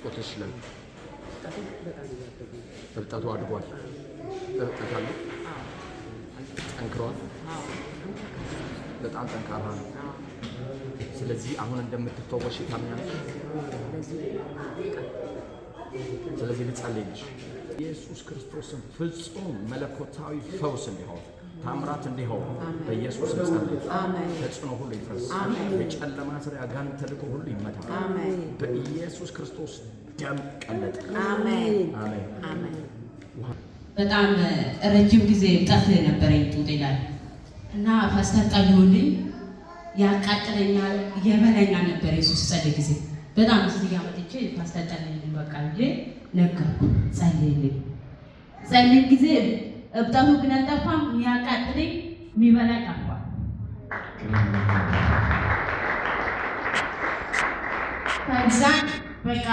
ጡትሽ ላይ እብጠቱ አድጓል። እብጠት አለ። ጠንክሯል። በጣም ጠንካራ ነው። ስለዚህ አሁን እንደምትፈወሽ ታምኛለሽ። ስለዚህ ልጸልይልሽ። ኢየሱስ ክርስቶስን ፍጹም መለኮታዊ ፈውስ እንዲሆን፣ ታምራት እንዲሆን በኢየሱስ ጸልይ። ተጽዕኖ ሁሉ ይፍረስ። የጨለማ ስራ፣ ያጋንንት ተልእኮ ሁሉ ይመታ። በኢየሱስ ክርስቶስ ደም ቀለጠ። አሜን። በጣም ረጅም ጊዜ እብጠት ነበረኝ ጡቴ ላይ እና ፓስተር ጸልዮልኝ ያቃጥለኛል፣ የበላኛል ነበር። የሱስ ጸልይ ጊዜ በጣም እዚህ ጋር መጥቼ ፓስተር ጸልይልኝ በቃ ብዬ ነገርኩ። ጸልይልኝ ጸልይ ጊዜ እብጠቱ ግን አልጠፋም። የሚያቃጥለኝ የሚበላ ጠፋ። ከዛ በቃ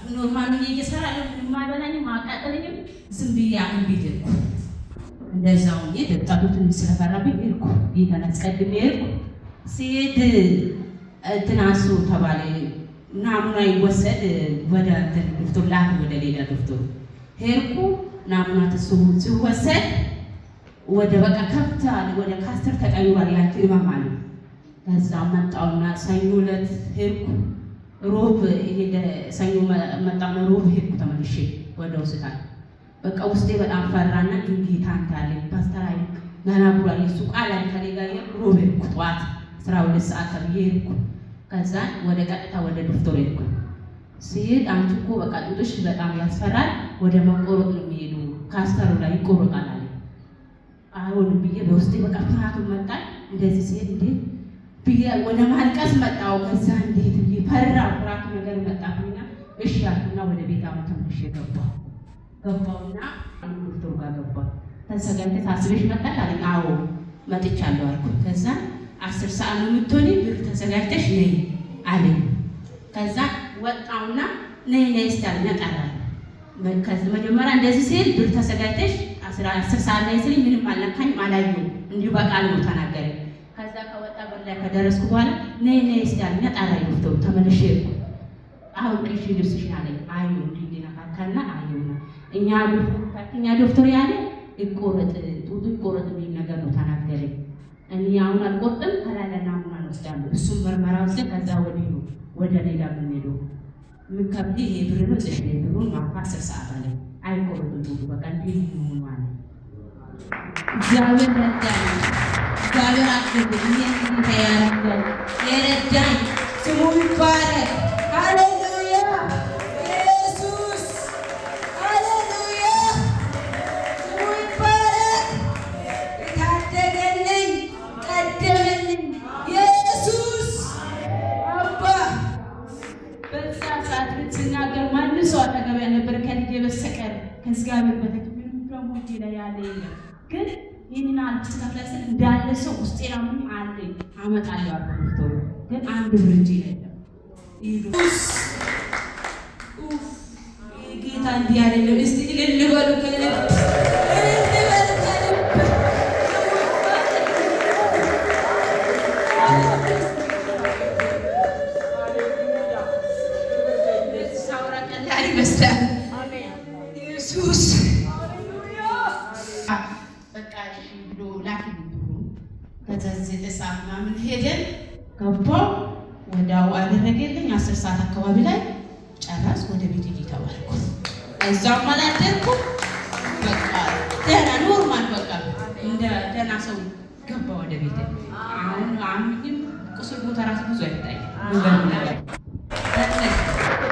normal እየሰራለሁ፣ ምንም አይበላኝም፣ አያቃጥለኝም። ዝም ብዬ ሐኪም ቤት ሄድኩ። እንደዛው እብጠቱ ትንሽ ስለፈራብኝ ሄድኩ። ጌታን አስቀድሜ ሄድኩ። ሲሄድ እንትን አንሱ ተባለ። ናሙና ይወሰድ ወደ እንትን ዶክተር ላክ፣ ወደ ሌላ ዶክተር ሄድኩ። ናሙና ሲወሰድ ወደ በቃ ከፍታ ወደ ካስተር ተቀይሯል። ያቺ ህመም አለ። ከዛ መጣውና ሰኞ ዕለት ሄድኩ። ሮብ ሄደ፣ ሰኞ መጣውና ሮብ ሄድኩ ተመልሼ ወደ ሆስፒታል። በቃ ውስጤ በጣም ፈራና ግን ጌታ አንተ አለኝ፣ ፓስተር አይ ገና ብሏል፣ የሱ ቃል አለ ከኔ ጋር። ሮብ ሄድኩ፣ ጠዋት 12 ሰዓት ተብዬ ሄድኩ። ከዛ ወደ ቀጥታ ወደ ዶክተር ሄድኩ። ሲሄድ አንቺ እኮ በቃ ጡትሽ በጣም ያስፈራል፣ ወደ መቆረጥ ነው የሚሄዱ፣ ካስተሩ ላይ ይቆረጣል አለ። አይሆንም ብዬ በውስጤ በቃ ፍርሃቱ መጣ። እንደዚህ ሲሄድ እንዴ ብዬ ወደ ማልቀስ መጣሁ። ከዛ እንዴት ብዬ ፈራ፣ ፍርሃቱ ነገር መጣብኝና እሺ አልኩና ወደ ቤት አሁን ተመልሼ ገባሁ። ገባሁና ዶክተሩ ጋር ገባሁ። ተዘጋጅተሽ ታስበሽ መጣሽ አለኝ። አዎ መጥቻለሁ አልኩ። ከዛ 10 ሰዓት ነው የምትሆኒ፣ ብር ተዘጋጅተሽ ነይ አለኝ። ከዛ ወጣውና ነይ ነይ እስቲ አለኝ። ጠራኝ። መጀመሪያ እንደዚህ ሲል ብር ተዘጋጅተሽ 10 ሰዓት ላይ ሲለኝ ምንም አልነካኝም፣ አላየሁም። እንዲሁ በቃል ነው ተናገረኝ። ከዛ ከወጣ በር ላይ ከደረስኩ በኋላ ነይ ነይ እስቲ አለኝ። ጠራኝ ዶክተሩ። ተመልሼ ሄድኩ። አሁን ቅሽ ልብስሽን አለኝ። አዩ እንዲህ እንዲነካካና አየውና እኛ ዶክተር ያለ ይቆረጥ፣ ጡቱ ይቆረጥ የሚል ነገር ነው ተናገረኝ። እኔ አሁን አልቆርጥም፣ ከላይ ናሙና እንወስዳለሁ። እሱም ምርመራ ወስደን ከዛ ወዲህ ነው ወደ ሌላ የምንሄደው። የምከብድ ይሄ ብር ነው ጽሽ ብሩን ማታ 10 ሰዓት አለኝ። አይቆርጥም ጡቱ በቃ እንዲህ ይሁን አለ። እግዚአብሔር ረዳኝ። እግዚአብሔር አገዘኝ። ይሄን ተያረጋል የረዳኝ ስሙ ይባረክ። ሃሌሉያ ኢየሱስ፣ ሃሌሉያ፣ ስሙ ይባረክ። የታደገልኝ ቀደመልኝ ኢየሱስ አባ። በዛ ሰዓት ግን ስናገር ማንም ሰው አጠገብ ያልነበረ ከልጄ በስተቀር፣ ከእግዚአብሔር በታች ምንም ደግሞ እጄ ላይ ያለ የለም። ግን ይህንን አልስተካከል ስል እንዳለ ሰው ውስጤ ላምኝ አለኝ፣ አመጣለሁ አልኩት። ዶክተሩ ግን አንድ ብር እጄ ላይ የለም። ይህ ጌታ እንዲህ አይደለም። እስቲ እልል በሉ ከልብ፣ እልል በሉ ከልብ። እንደዚህ ሳወራ ቀላል ይመስላል። ኢየሱስ በቃ እሺ ብሎ ላክልኝ ብሩን። ከዛ 9 ሰዓት ምናምን ሄደን ገባሁ። ወዲያው አደረገልኝ። 10 ሰዓት አካባቢ ላይ ጨረስ፣ ወደ ቤት ሂጂ ተባልኩ። እዛም አላደርኩም። በቃ ደህና normal በቃ እንደ ደህና ሰው ገባ ወደ ቤት። አሁን አምኝም ቁስል ቦታ ራሱ ብዙ አይታይም። የሚገርም ነገር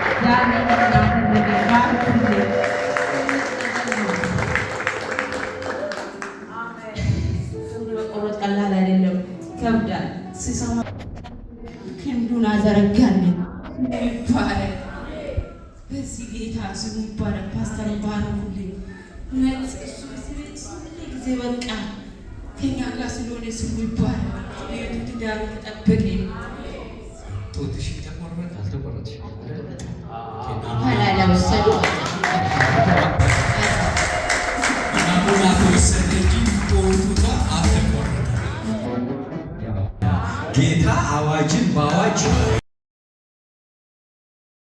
እግዚአብሔር ያደረገ ባርኩልኝ። መቆረጥ ቀላል አይደለም፣ ይከብዳል። ስሰማ ክንዱን አዘረጋልኝ። ስሙ ይባረክ። በዚህ ጌታ ስሙ ይባረክ። ፓስተር ባርኩልኝ። እውነት እሱ እዚህ ቤት ሁሉ ጊዜ በቃ ከኛ ጋር ስለሆነ ስሙ ይባረክ። ቤቱ ትዳሩ ተጠበቀ። ጡትሽ ተቆረጠ አልተቆረጥሽ? ኋላ ላይ ወሰዱ።